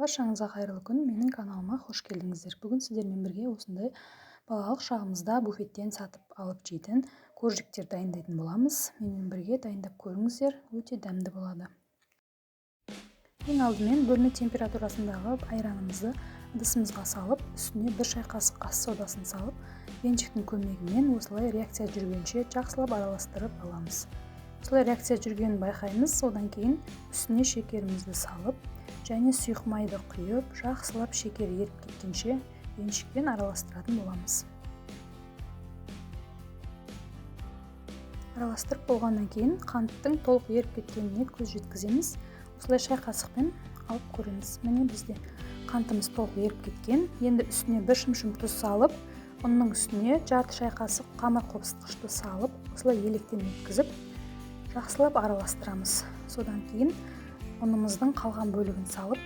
Баршаңызға қайырлы күн, менің каналыма қош келдіңіздер. Бүгін сіздермен бірге осындай балалық шағымызда буфеттен сатып алып жейтін коржиктер дайындайтын боламыз. Менімен бірге дайындап көріңіздер, өте дәмді болады. Ең алдымен бөлме температурасындағы айранымызды ыдысымызға салып, үстіне бір шай қасық ас содасын салып, венчиктің көмегімен осылай реакция жүргенше жақсылап араластырып аламыз. Осылай реакция жүргенін байқаймыз. Одан кейін үстіне шекерімізді салып, және сұйық майды құйып, жақсылап шекер еріп кеткенше венчикпен араластыратын боламыз. Араластырып болғаннан кейін қанттың толық еріп кеткеніне көз жеткіземіз. Осылай шай қасықпен алып көреміз. Міне бізде қантымыз толық еріп кеткен. Енді үстіне бір шымшым тұз салып, ұнның үстіне жарты шай қасық қамыр қопсытқышты салып, осылай електен өткізіп, жақсылап араластырамыз. Содан кейін ұнымыздың қалған бөлігін салып,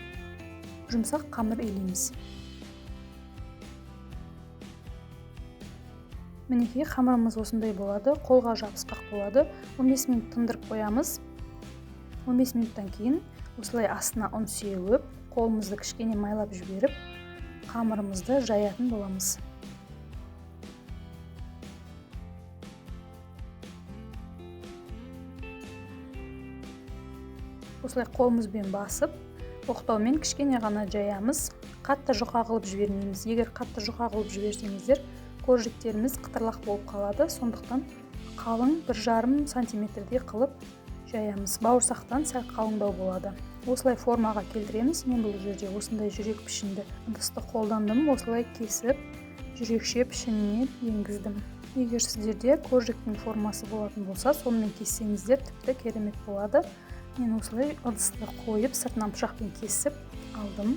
жұмсақ қамыр илейміз. Мінекей қамырымыз осындай болады, қолға жабысқақ болады. 15 минут тындырып қоямыз. 15 минуттан кейін осылай астына ұн сеуіп, қолымызды кішкене майлап жіберіп, қамырымызды жаятын боламыз. Осылай қолымызбен басып, оқтаумен кішкене ғана жаямыз. Қатты жұқа қылып жібермейміз. Егер қатты жұқа қылып жіберсеңіздер, коржиктеріміз қытырлақ болып қалады. Сондықтан қалың 1,5 сантиметрдей қылып жаямыз. Бауырсақтан сәл қалыңдау болады. Осылай формаға келтіреміз. Мен бұл жерде осындай жүрек пішінді ыдысты қолдандым. Осылай кесіп, жүрекше пішініне енгіздім. Егер сіздерде коржиктің формасы болатын болса, сонымен кессеңіздер тіпті керемет болады. Мен осылай ыдысты қойып, сыртынан пышақпен кесіп алдым.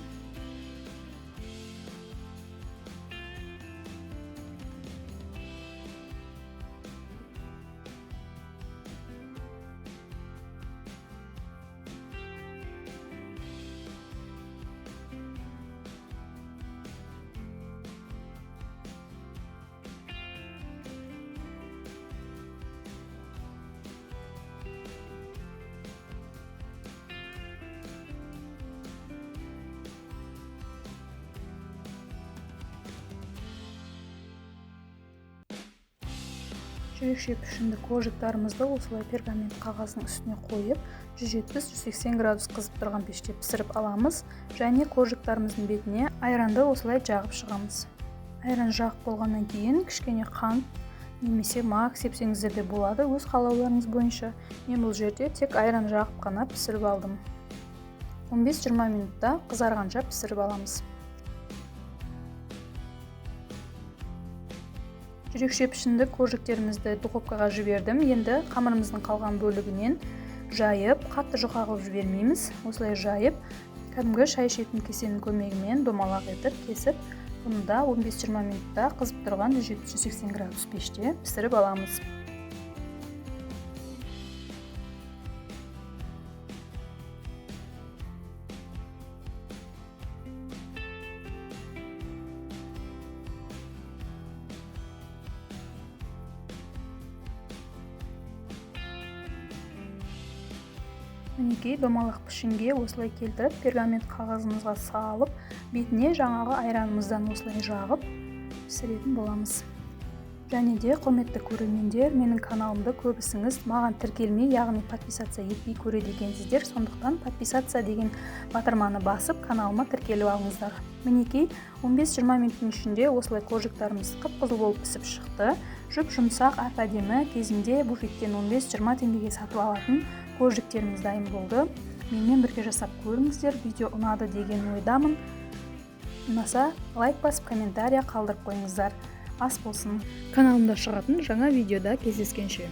Жүрекше пішінді коржиктарымызды осылай пергамент қағаздың үстіне қойып, 170-180 градус қызып тұрған пеште пісіріп аламыз. Және коржиктарымыздың бетіне айранды осылай жағып шығамыз. Айран жағып болғаннан кейін кішкене қант немесе мак сепсеңіздер де болады, өз қалауларыңыз бойынша. Мен бұл жерде тек айран жағып қана пісіріп алдым. 15-20 минутта қызарғанша пісіріп аламыз. Жүрекше пішінді коржиктерімізді духовкаға жібердім. Енді қамырымыздың қалған бөлігінен жайып, қатты жұқа қылып жібермейміз. Осылай жайып, кәдімгі шай ішетін кесенің көмегімен домалақ етіп кесіп, бұны да 15-20 минутта қызып тұрған 170-180 градус пеште пісіріп аламыз. Мінекей домалақ пішінге осылай келтіріп, пергамент қағазымызға салып, бетіне жаңағы айранымыздан осылай жағып пісіретін боламыз. Және де құрметті көрермендер, менің каналымды көбісіңіз маған тіркелмей, яғни подписаться етпей көреді екенсіздер. Сондықтан подписаться деген батырманы басып, каналыма тіркеліп алыңыздар. Мінекей 15-20 минуттың ішінде осылай коржиктарымыз қып-қызыл болып пісіп шықты. Жұп-жұмсақ, әп-әдемі, кезінде буфеттен 15-20 теңгеге сатып алатын коржиктеріміз дайын болды. Менімен бірге жасап көріңіздер. Видео ұнады деген ойдамын. Ұнаса лайк басып, комментария қалдырып қойыңыздар. Ас болсын. Каналымда шығатын жаңа видеода кездескенше.